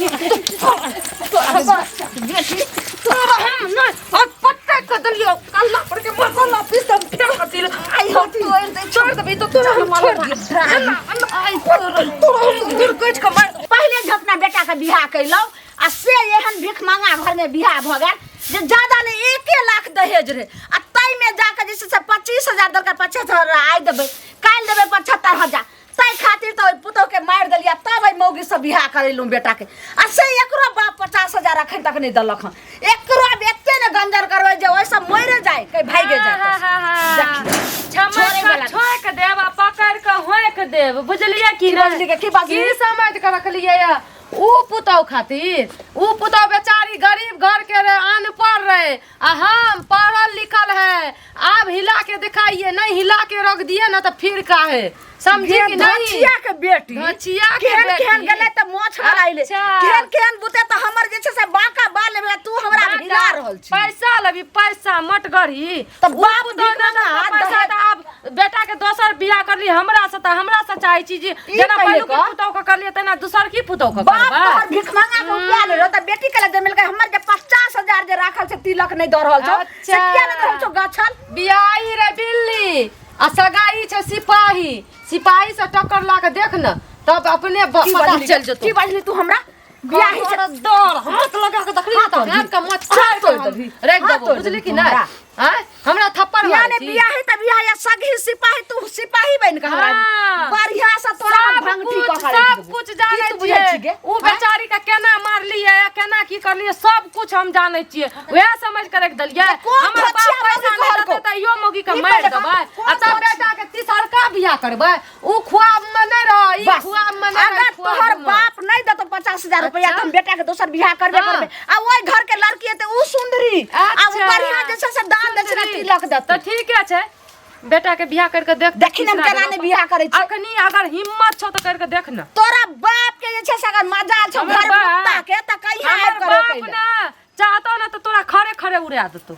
तोरा बेटी तोरा हम नहि आ पट्टा कऽ देलियौ कल्ला पर के मसाला पीस हम फेर कथी आइ हम तोड़ि दै छियौ। छोड़ देबही तऽ तोरा हम छोड़ दियौ एना एना आइ तोरा तोरा हम दूर कटि कऽ मारि देबौ। पहिले जे अपना बेटा के बियाह कैलहुँ आ से एहन भीख मांगा घर में बियाह भऽ गेल जे ज्यादा नहीं 1 लाख दहेज रहे आ ताहि में जाके जे छै से 25,000 देलकै। 25,000 आइ देबै, काल्हि देबै 75,000। ताहि खातिर तऽ ओहि पुतोहके मारि देलियै, तब एहि मौगीसँ बियाह करेलहुँ बेटाके। आ से एकरो बाप 50,000 अखन तक नहि देलक हँ। एकरो आब एते ने गंजन करबै जे ओहिसँ मरि जाय कहीं भागि जाय। छोड़े वाला। छोड़ि देब आ पकड़ि कऽ होइक देब, बुझलियै की? की बजली गे, की बजली? की समझ कऽ रखलियै या ऊ पुतहु खातिर? ऊ पुतहु बेचारी गरीब घर के रहे, अनपढ़ रहे आ हम पढ़ल लिखल है। आब हिला के दिखाइए, नहीं हिला के रख दिए ना तो फिर काहे समझी कि नहीं? धचिया के बेटी। धचिया के केहन बेटी। केहन गेलै तऽ मोछ वाला अइलै। केहन केहन बुते तऽ हमर जे छै से बांका बाल लेबै, तू हमरा हिला रहल छी। पैसा लेबी पैसा मटगरी। तऽ बाप ऊ पुतहु भीख नहि देलकै मांगा, पैसा दहेज। तऽ आब बेटा के दोसर बियाह करली हमरा से तऽ हमरा से चाहे छी जे ई जेना पहिले पहिलुकी कह। पुतहु के करलियै तेना दोसर की पुतहु के बाप करबै। तोहर भीख मांगा के उपया ले रहो तऽ बेटी के लग मिलकै। हमर जे 50,000 जे राखल छै तिलक नहि दऽ रहल छौ से किया नहि दऽ रहल छौ गछल? बियाही रे बिल्ली आ सगाई छै सिपाही। सिपाही से टक्कर ला के देख न, तब अपने की पता बजली? चल जेतौ। की बजली तू हमरा? बियाही छै। दर हाथ लगा के देखली हाथ तऽ तोड़ हाथ के मच हाथ फाड़ तोड़ के हम देबही। राखि हाथ देबो, तोड़ बुझली देबही कि तू नहि? हमरा। आँय, हमरा थप्पड़ यानी मारै छी? बियाही तऽ बियाह या सगी सिपाही, तू सिपाही बनि के हमरा बढ़िया से तोरा हम सब भंगठी कुछ कऽ के राखि सब देबौ। कुछ की जानै तू बुझै छी छियै गे? उ बेचारी के केना मारलियै आ केना की करलियै, सब कुछ हम जानै छियै। वएह समझ के राखि देलियै। कोन हमर बाप धचिया पैसा मौगी नहि कहलकौ? देतै तऽ इहो मौगी के ई मारि पहिले देबै कह, आ तब कोन बेटा के तीसरका बियाह करबै। उ ख्वाब में नहि रह, ई बस ख्वाब में नहि रह, अगर ई ख्वाब तोहर में। बाप नहीं देतो 50,000 रुपया अच्छा। तऽ हम बेटा के दोसर बियाह करबे करबे। आ ओहि घर के लड़की हेतै उ सुंदरी आ उ बढ़िया जे छै से दान दै छै ने, तिलक देतै। तऽ ठीके छै, बेटा के बियाह करके देख। देखी ने हम तीसरा केना देबो। नहि बियाह करै छी। अखनी अगर हिम्मत छौ तऽ करके देख न। तोरा बाप के जे छै से अगर मजाल छौ हमर घर बाप- मुक्ता के तऽ कहिया हमर आबि कऽ बाप रोकै लए? ना चाहतो ना तऽ तोरा खरे खरे उड़ा देतो,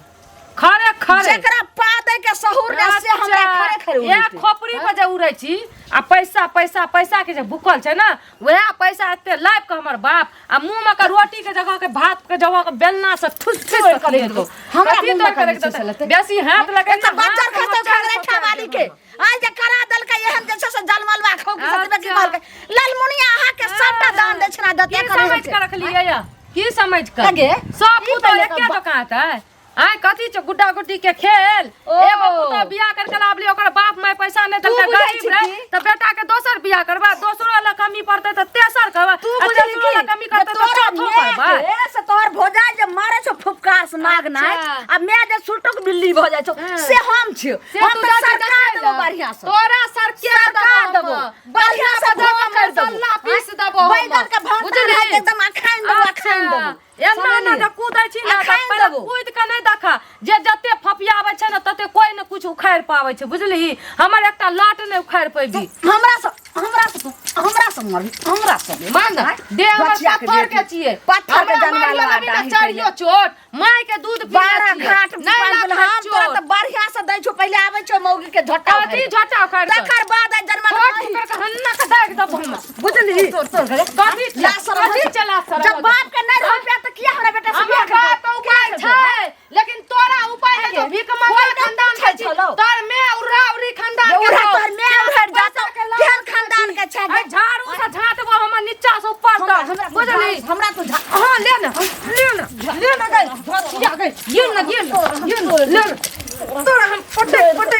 खरे खरे। जेकरा पा दै के सहूर ने से हमरा खरे खरे इएह उड़ेतै। खोपड़ी पर जे उड़ै छी आ पैसा पैसा पैसा के जे भूखल छै ने, वएह पैसा एते लाबि कऽ हमर बाप आ मुँह मे के रोटी के जगह के भात के जगह के बेलना से ठुस ठुस तोड़ि के कऽ खिएतौ। देतौ। हमरा कथी मुँह मे तोड़ि कऽ करै रखि छै देतौ? से लेतै। बेसी हाथ लगे एक तऽ बज्जर खसतौ खगरेठा वाली के आइ जे करा देलकै एहन जे छै से जलमलवा खौ के सतबे की अच्छा। कहलकै ललमुनिया अहाँ के सबटा दान दै छै ना की दते करै समझ छै। के रखलियै या? की समझ के लगे? सब की पुतोह पहिले एके के जकाँ हेतै? आय कथी छै गुड्डा गुड्डी के खेल? ओ। एगो पुतोह बियाह करके लाबली, ओकर बाप माय पैसा नहि तू देलकै, बुझै गरीब छी रहे की? तऽ बेटा के दोसर बियाह करबा, दोसरो लए कमी पड़तै तऽ तेसर करबा तू आ बुझै तेसरो की लए कमी जे करतै तऽ तोरा चौथो माय करबै। के से तोहर भौजाई जे मारे छौ फुफकार से नाग नाच आ मैं जे सुटुक बिल्ली भऽ जाइ छौ से हम छियौ। से हम तू तऽ जाइ छी सरकार देखै देबो लए। बढ़िया से। तोरा सरके सरकार देबो देबो हम। बढ़िया से बढ़िया धोखा कर देबो। मसाला पीस देबो हम। बैगन के भरता बुझली? रहै एकदम अखाइन देबो, अखाइन देबो। एना एना जे कूदै छी ने तऽ अखाइन पहिले देबो। कूदि कऽ नहि देखा जे जते फपियाबै छै ने तते कोइ ने कुछ उखाड़ि पाबै छै, बुझलिही? हमर एकटा लाट नहि उखाड़ि पैबी। हमरा से हमरा से हमरा से मरबी हमरा से? मान दे दे हमर बचिया के पत्थर के बेटी। छियै। पत्थर के हमरा जनमल मारियो बा लेबी ने डाही चढ़ियो चोट, माय के दूध पीने बारह छियै। घाट नहि पागल लागत हम तोरा चोट। तऽ बढ़िया से दै छौ। पहिले आबै छौ मौगी के झोटा कथी झोटा उखाड़ि कऽ? तकर बाद आइ जनमल छोट पकड़ के हन्ना के दागि देबो हम, बुझलिही? तोर तोर घरे कथी ला सरम कथी चला सरम? जब बाप के नहीं रह पे तऽ किया हमरा बेटा से हमर बियाह बाप के उपाय छै लेकिन तोरा उपाय नहि छौ। भीख मंगल कोइ नहि खानदान के पूछै छी। छलौ। तोर मैं उड़ा उड़ी खानदान के उड़ा छौ। तोहर मैं उड़हर जातो पैसा के लालच केहन खानदान के छै गे? अरे झाड़ू से झाँटबो हमर नीचा से ऊपर हमरा तक, हमरा तू बुझली? हमरा तू हाँ, ले ना ले ना ले ना गई धोतिया गई, ये ना ये ना ये ना ले ना तोरा हम पटे पटे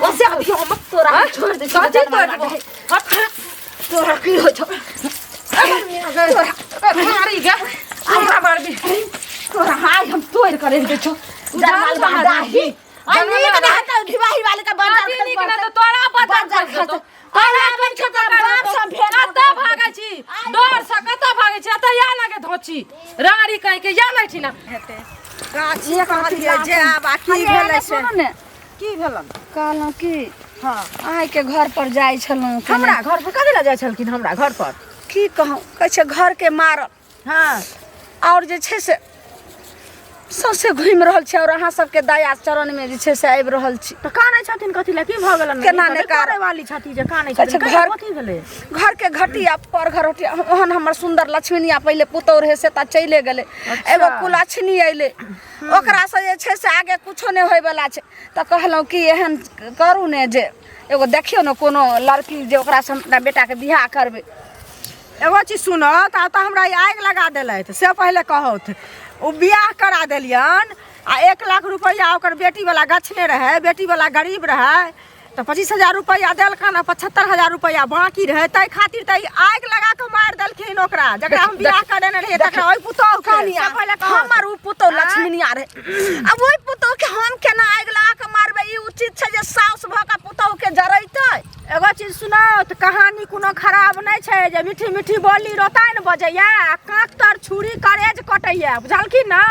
ओसे अभी हम तोरा हम हाँ? छोड़ दे कथी तोड़ देबो? हट। तोरा की हो छौ? तोरा मारी गे, हमरा मारबी? तोरा हाय हम तोड़ कर दै छौ झाड़ू जलमल से बा दाही। दाही आ नीक रहत घिवाही वाले के बंजर कथी नीक ना तऽ तोरा बदल बंजर कर देतौ। खस तोरा आबै छौ तोरा बाप से भेंट कतऽ भागै छी डर से? कतऽ भागै छी? एतऽ या लगे धोची राड़ी कहीं के या नहीं छी ना। हेतै गाछी कहलियै जायब आ की भेलै से? सुनू ने। की भेलन? कहलहुँ की हँ, अहाँके घर पर जाइ छलहुँ। हमरा घर पर कथी लए जाइ छलखिन हमरा घर पर? की कहूँ, कहै छै घर के मारल और जे छै से सौंसे घुमि रहल छी और अहाँ सबके दया चरण में जे छै से आबि रहल छी। तऽ कानै छथिन कथी लए, की भऽ गेलनि? केना नहि करे वाली छथि जे कानै छथिन? घर कथी भेलै? घर के घटिया पर घर हटिया, ओहन हमर सुंदर लक्ष्मीनिया पहिले पुतोह रहे से तऽ चले गेलै। एगो कुलक्षणी अयलै, ओकरा से जे छै से आगे कुछो नहि होइवला छै। तऽ कहलहुँ कि एहन करू ने जे एगो देखियौ ने कोनो लड़की जे ओकरासँ हम अपना बेटाके बियाह करबै। एगो चीज सुनत, आब तऽ हमरा ई आगि लगा देलथि से पहिले कहौथ। ओ बियाह करा देलियनि आ 1 लाख रुपैआ ओकर बेटीवला गछने रहै, बेटीवला गरीब रहै, तऽ 25,000 रुपैआ देलकनि आ 75,000 रुपैआ बाँकी रहै, ताहि खातिर तऽ ई आगि लगा कऽ मारि देलखिन ओकरा जकरा हम बियाह करेने रहियै तकरा, ओहि पुतोहुके। कनिया, से पहिले कहौथ। हमर ओ पुतोह लक्ष्मीनिया रहै, आब ओहि पुतोहके हम केना आगि लगा कऽ मारबै? ई उचित छै जे साउस भऽ कऽ पुतोहके जरैतै? एगो चीज सुनाउ तऽ कहानी कोनो खराब नहि छै जे मीठी मीठी बोली रोताइन बजैया आ काँख तर छुरी करेज कटैया, बुझलखिन ने?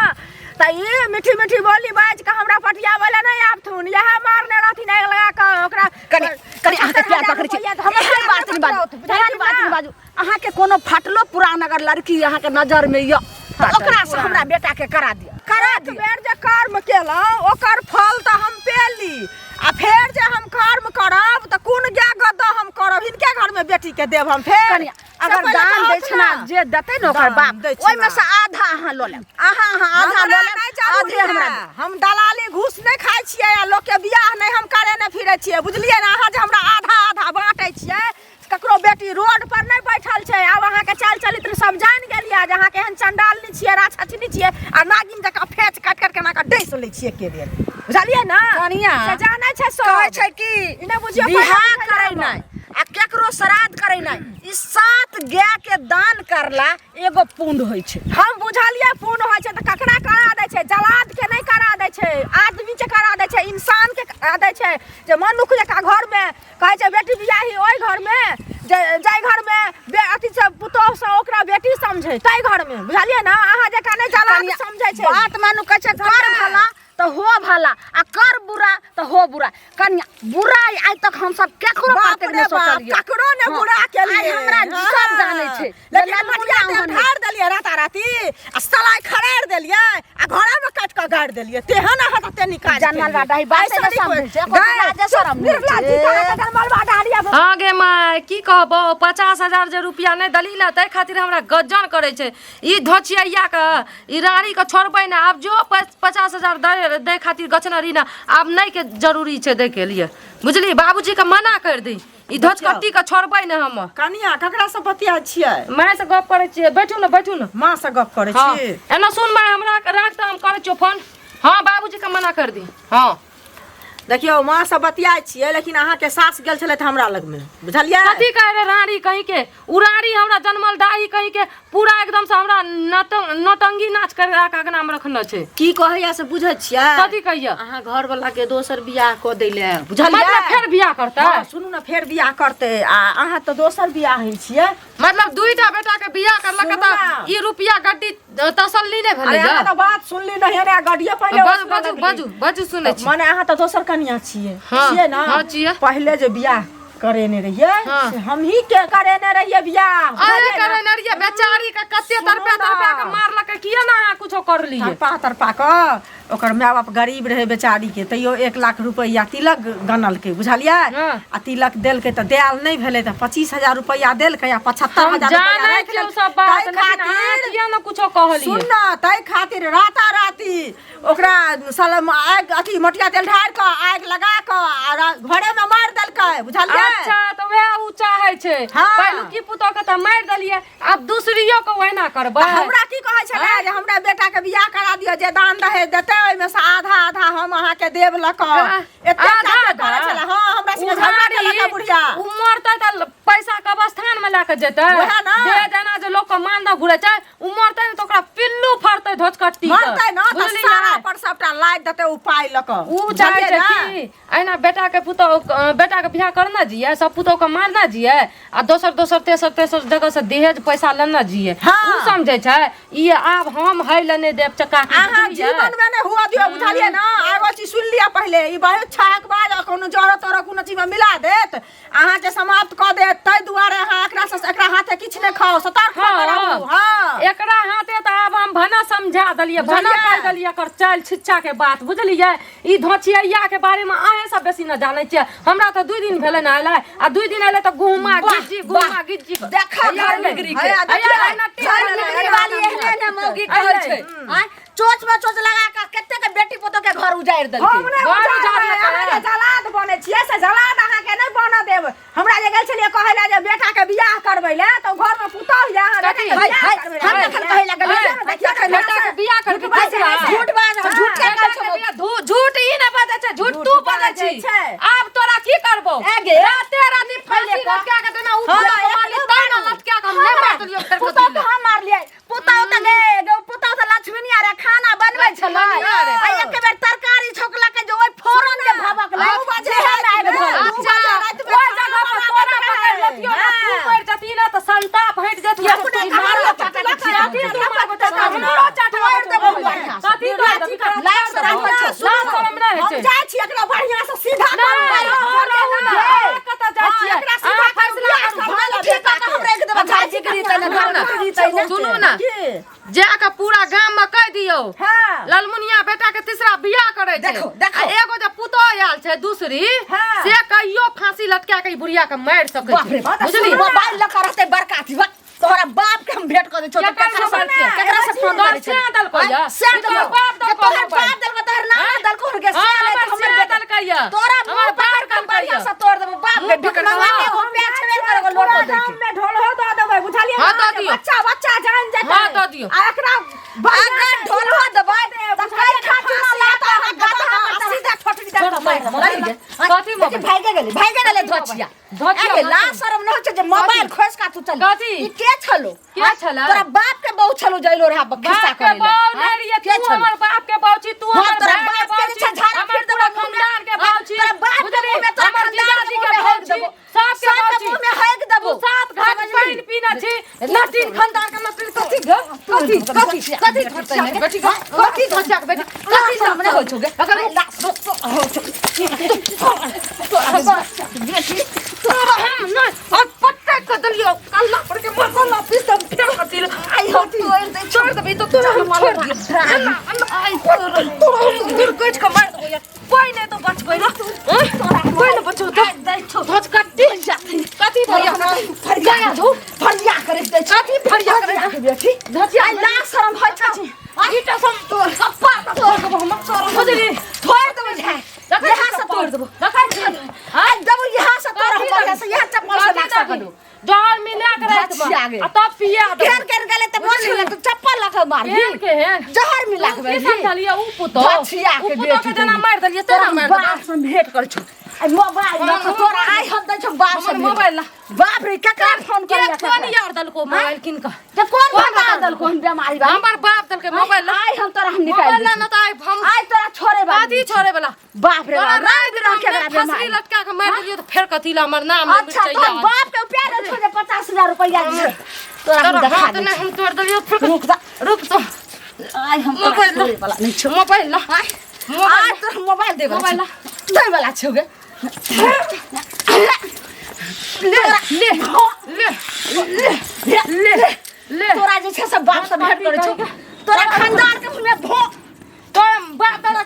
तऽ ई मीठी मीठी बोली बाजि कऽ हमरा पटियाबै लए नहि आबथुन। इएह मारने रहथिन आगि लगा कऽ ओकरा। कनि कनि अहाँके प्यार पकड़ै छी, हमर एहन बात नहि बाजू, एहन बात नहि बाजू। अहाँके कोनो फाटलो पुरान अगर लड़की अहाँके नजरमे यऽ तऽ ओकरा से हमरा बेटाके करा दिअ, करा एक दिअ। बेर जे कर्म केलहुँ ओकर फल तऽ हम पेली, आ फेर जे हम कर्म करब तऽ कोन गाय गद्दा हम करब? हिनके घरमे बेटीके देब हम फेर? कनिया, अगर से पहिले दान दै कहत छै ने, ने। जे देतै ने ओकर दान बाप, दै छै ओहिमे ने। से आधा अहाँ लऽ लेब, अहाँ आधा हमरा लऽ लेब, नहि जरूरी आधे हमरा है। देब। हम दलाली घूस नहि खाइ छियै आ लोकके बियाह नहि हम करेने फिरै छियै, बुझलियै ने? अहाँ जे हमरा आधा आधा बाँटै छियै, ककरो बेटी रोड पर नहि बैठल छै। आब अहाँके चाल चरित्र सब जानि गेलियै जे अहाँ केहन चंडालनी छियै, राक्षसनी छियै आ नागिन जकाँ फेच काटि काटि के एना कऽ डसि लै छियै एके बेर, बुझलियै ने? कनिया, से जानै छै सब। कहै छै कि ई नहि बुझियौ बियाह पहिले बुझै करै आब। नहि आ केकरो श्राद्ध करै नहि, ई 7 गाय के दान करला एगो पुण्य होइ छै। हम बुझलियै पुण्य होइ छै तऽ ककरा करा दै छै? जलाद के नहि करा दै छै, आदमी के करा दै छै, इंसान के करा दै छै जे मनुख जकाँ घरमे कहै छै बेटी बियाही ओहि घरमे जे जाहि घरमे बे अथी छै पुतोह से ओकरा बेटी समझै ताहि घरमे, बुझलियै ने? अहाँ जकाँ नहि जलाद कनिया, समझै छै। बात मानू, कहै छै कर बुझलियै? भला तऽ हो भला आ कर बुरा तऽ हो बुरा। कनिया, बुरा आइ तक हम सब केकरो बाप बात रे नहि बाप, सोचलियै, ककरो ने हँ, बुरा केलियै। आइ हमरा हँ। सब जानै छै। लेकिन जे मटिया ललमुनिया तेल ओहन ढारि देलियै राताराती आ सलाइ खड़ारि देलियै आ घरेमे काटि कऽ गाड़ि देलियै, तेहन अहाँ तते निकाज जनमल बा डाही, बाते ऐसा नहि नहि समझै कोइ- छै, एको गाय, लाजे शरम नहि निर्मला छै। जी के अहाँके जनमल बा डाही आब। हाँ गे माय, की कहबो, 50,000 जे रुपया नहि देली ने ताहि खातिर हमरा गज्जन करै छै ई धोचिया के, ई रानी के छोड़बै ने। आब जो 50,000 दै खातिर गछने रही ने, आब नहि के जरूरी छै दै के लिए, बुझली? बाबूजी के मना कर दी, ई धोचकट्टी के छोड़बै ने हम। कनिया, ककरा से बतिया छियै? माय से गप करै छियै। बैठू ने, बैठू ने। माँ से गप करै हाँ छी? एना सुन माय, हमरा राख तऽ हम करै छियौ फोन। हाँ, बाबूजी के मना कर दी। हाँ देखियौ, माँ से बतियाइ छियै लेकिन अहाँके सास गेल छलथि हमरा लगमे, बुझलियै? कथी कहे रे रानी कहीं के, उ रानी हमरा जनमल दाही कहीं के पूरा एकदम से हमरा नौटंगी नाच कर के अगना में रखने छै। की कहैया से बुझै छियै? कथी कहैया? अहाँ घर वाला के दोसर बियाह कऽ दै ले, बुझलियै? मतलब फेर बियाह करतै? हँ, सुनू ने, फेर बियाह करतै आ अहाँ तऽ दोसर बियाह होइ छियै। मतलब दुईटा बेटा के बियाह करलक सुनू तऽ ना। ई रुपया गड्डी तसल्ली नहि अरे भेलै अहाँ तऽ बात सुनली नहि रे, गड्डिये पहिले बाजू, उसने बाजू, लगली। बाजू, बाजू, सुनै छी। मने अहाँ तऽ दोसर कनिया छियै? हाँ, छियै ने? हाँ, छियै। पहिले जे बियाह करेने रहियै हाँ। से हमही के करेने रहियै बियाह, अरे बुझलियै ने? करेने रहियै, बेचारी के कते सुनू तड़पा ना। तड़पा के मारलकै, किया ना अहाँ कुछो करलियै? तड़पा तड़पा कऽ ओकर माय बाप गरीब रहै बेचारी के, तैयो 1 लाख रुपैआ तिलक गनलकै, बुझलियै? हाँ। आ तिलक देलकै तऽ देल नहि भेलै तऽ 25,000 रुपैआ देलकै आ 75 हम हजार रुपैआ जानै राखि छियै लेलकै। सब बात, ताहि लेकिन अहाँ खातिर किया ना कुछो कहलियै? सुन ना, ताहि खातिर राताराती ओकरा साला आगि अथी मटिया तेल ढारि कऽ आगि लगा कऽ आ घरेमे मारि देलकै, बुझलियै? अच्छा, तऽ वएह उ चाहै छै। हाँ। पहिलुकी पुतोह के तऽ मारि देलियै, आब दूसरियो के ओहिना करबै। तऽ हमरा की कहै छलै जे हमरा बेटा के बियाह करा दिअ, जे दान दहेज देतै ओहिमे से आधा आधा हम अहाँके देब लऽ कऽ। एते आधा चाकर आधा? करै छलै। हाँ, हमरा संगे झगड़ा उधारी, केलक बुढ़िया। उ मरतै तऽ पैसा कब्रस्तान में लए कऽ जेतै। वएह ना। दे देना जे लोक के मान दऽ घुरै छै, उ मरतै ने तऽ ओकरा पिल्लू फड़तै धोचकट्टी के। मरतै ना तऽ बुझलियै? सारा पर सबटा लादि देतै उ पाइ लऽ कऽ, उ चाहै बुझलियै छै ना? कि एहिना बेटा के पुतोह, बेटा के बियाह करना जियै, सब पुतोह के मारना जियै आ दोसर दोसर तेसर तेसर जगह से दहेज पैसा लेना जियै। हाँ। उ समझै छै ई आब हम है ले नहि देब चक्का के, अहाँ बुझलियै? जीवन में नहीं हुआ दियो, बुझलियै ना? एगो चीज सुन लिअ पहिले, ई बहुत छाक बाद कोनो जरो तोरो कोनो चीज में मिला देत, अहाँके समाप्त कऽ देत। ताहि दुआरे अहाँ एकरा से एकरा हाथे किछु नहि खाउ, सतर्क भऽ कऽ रहू। हाँ। एकरा हाथे तऽ आब हम भय भना समझा देलियै, भना बुझलियै? कहि देलियै एकर चालि छिच्चा के बात, बुझलियै? ई धोचिया के बारे में अहें सब बेसी न जानै छियै। हमरा तऽ 2 दिन भेलै ने अयलै, आ 2 दिन अयलै तऽ गुहमा वाह, गिज्जी वाह। गुहमा गिज्जी। देखा हैया घर अयलै। निगरी के। हैया हैया देखियौ, अयलै, घर निगरी वाली एहने ने मौगी कहै छै। आँय, चोच में चोच लगा के कते के बेटी पुतोह के घर उजाड़ि देलकै। हम नहि घर उजाड़बै, उजाड़लकै। अहाँ जे जलाद बनै छियै से जलाद अहाँके नहि बनऽ देब। हमरा जे गेल छलियै कहै लए जे बेटाके बियाह करबै लए, तऽ घर मे पुतोह यऽ, अहाँ कथी? बेटाके हाय, बियाह हाय, करबै लए। हम कखन कहै लए गेलियै? हाय, देखियौ ने, बेटाके बियाह करबै झूठ बाजै छै। झूठ बाज, झूठे कहै बेटाके छौ। बियाह झूठ ई नहि बाजै छै, झूठ तू झूठ बाजै बाजै छी। छै। आब तोरा की करबौ? ए गे। राते राति फांसी कह। लटका के देना, उ हाँ, पुतोह के मारली, तैं ने लटका के हम नहि मारि देलियौ फेर पुतोह कथी के लए। हम मारलियै। पुतोह तऽ गे, गे, पुतोह तऽ लक्ष्मीनिया रे, खाना बनबै छलै। लक्ष्मीनिया रे। आ एक बेर तरकारी छौंकलकै जे ओहि फोरन जे भभकलै, दू बजे सेहे मे आगि रातिमे। धरल। दू अच्छा, बजे रातिमे ओहि खाना जगह पर बना तोरा के पकड़ि लेतियौ ने, तू हाँ। मरि जती ने तऽ संताप हटि जतियै। अपने घरमे चाटा के कथी खिया तू मारबो तऽ हमरो चाटा तोड़ि देबौ बढ़िआँ से। कथी तोड़ि देबही? लाज शरम होइ छौ। लाज शरम नहि होइ हम छै। जाइ छी एकरा बढ़िआँ से सीधा नहि, करबै। अहाँ रहू ने, अहाँ कतऽ जाइ हाँ, छियै? एकरा सीधा अहाँ फैसला बियाह करू। करबै लए ठीक कऽ के हम राखि देबौ, हम जाइ झाँझी गिरी तैने, सुनू ने, घरकुटी तैने। सुनू ने, की? जा कऽ पूरा गाम में कहि दियौ, हाँ। ललमुनिया बेटा के तीसरा बियाह करे छै। देखो, देखो। आ एगो जे पुतोह आयल छै दूसरी, हाँ। से कहियो फांसी लटका के ई बुढ़िया के मारि सकै बाप रे छै, बाप, बुझली? मोबाइल लऽ कऽ रहतै बड़का अथी, बा, तोहरा बाप के हम भेंट कऽ दै छौ, तऽ केकर केकरा से मोबाइल छियै? केकरा से फोन तोहर करै छै? से देलकौ यऽ? से तोहर देलकौ। बाप जे देलकौ तोहर मोबाइल। बाप देलकौ, तोहर नाना हाँ? देलकौ, हुनके से हाँ, नहि तऽ हमर हमर से बेटा। देलकै यऽ। तोरा मुँह हमर बाप पकड़ कऽ देलकै बढ़िआँ यऽ। से तोड़ देबौ, बाप मुँह रे, पकड़ कऽ। भिखमंगा के हम प्याज छेबे करे एगो लोटो पूरा दै गाम के। में ढोलहो दऽ देबै, बुझलियै हाँ, ने? दऽ दियौ। बच्चा बच्चा जान जेतै। हाँ, दऽ दियौ। आ एकरा अगर ढोलहो देबै, तऽ कै खातिर लात अहाँ गदहा पर सीधा ठोकरी दऽ कऽ मारि देबौ, लड़ि गे। कथी मोबाइल? भागे गेलै, भागे गेलै धोचिया। धोचिया अरे मत लाज शरम नहि होइ छै जे मोबाइल खोसि कऽ तू चल। कथी? ई के छलो? के छलै? तोरा बाप के बहू छलो जइलो रहा खिस्सा बाप के करे लए। बहू नहि रहियै, के तू छलो? हमर बाप के बहू छी, तू हाँ, हमर तोरा भाय के बाप के बहू जे छै छी, झाड़ा हमर फिर पूरा देबौ मुँह में। खानदान के बहू छी, तोरा बाप के बुझलिही? मुँह में, तोरा हमर खानदान के जीजाजी मुँह के में बहू हेक छी, देबौ। सबके सबके बहू छी। मुँह में हेक देबौ। तू सात घाट समझली? पानि पीने छी, नटीन खानदान के नटीन कथी गे? कथी कथी कथी धोचिया के बेटी गे? कथी धोचिया के बेटी? कथी शरम नहि होइ छौ गे? अगर बेटी तोरा हम नहि आ पट्टे के देलियौ कल्ला पर के मसाला पीस दम फेर हटी आई हो तोड़ दे छोड़ देबी तो तोरा हम छोड़ दियौ। एना एना आई तोरा हम गिर कटि के मारि देबौ यार। कोइ नहि तो बचबै ना, कोइ नहि बचौ तो दै छौ। धोच कट्टी कथी भैया फरिया छौ, फरिया करे दै छौ। कथी फरिया करे के बेटी? धोचिया आई लाज शरम होइ छौ। ईटा सब तोर कप्पा तोड़ देबौ हम, बुझली? तोड़ देबौ झाड़। देखै यहाँ छी से तोड़ देबौ। देखै छी। आज देबौ यहाँ से तोड़, हम बढ़िया से यहाँ चप्पल से लाग सकलू। जहर मिला के राखि धोचिया गे। आ तब पिया देबौ। केहन केहन गेलै तऽ बोल छलै तू चप्पल लऽ कऽ मारबी। केहन केहन? जहर मिला के की मारबी। समझलियै उ पुतोह? धोचिया उ के पुतोह के बेटी। जेना मारि देलियै तोरा तेना हम मारि देबै। बाप से भेंट करै छौ। आई मोबाइल लऽ कऽ तोरा आइ हम दै छौ बाप से हमर भेंट। मोबाइल ला। बाप रे, केकरा फोन के करिया? कोन यार देलको मोबाइल कीन कऽ? जे कोन कोन बता बता देलको हम बेमारी बा? हमर बाप देलकै मोबाइल ला। आइ हम तोरा हम निकालि मोबाइल ला दै न तऽ आइ हम छी। आइ तोरा छोड़े वाली कथी छोड़े वाला? बाप रे तोरा बाप, रंग बिरंग के राति एकरा फांसी बेमारी। लटका के मारि देलियै तऽ फेर कथी ला हमर नाम ले अच्छा मिरचैया? तोहर बाप के रुपया दे छौ जे 50,000 रुपया दे तोरा हम तोरा देखा हाथ दै नहि छी। हम तोड़ देलियै फेर। रुक जा। रुक तो। आइ हम तोरा मोबाइल ला। छोड़े वाला नहि छौ। मोबाइल ला। आइ मोबाइल तोरा मोबाइल दे वाला मोबाइल ला। छौ। दै वाला छौ गे। ले ले ले ले ले ले। तोरा जे छै से बाप से भेंट करै छौ। तोरा खानदान के मुँह में भों तोरा बाप दादा के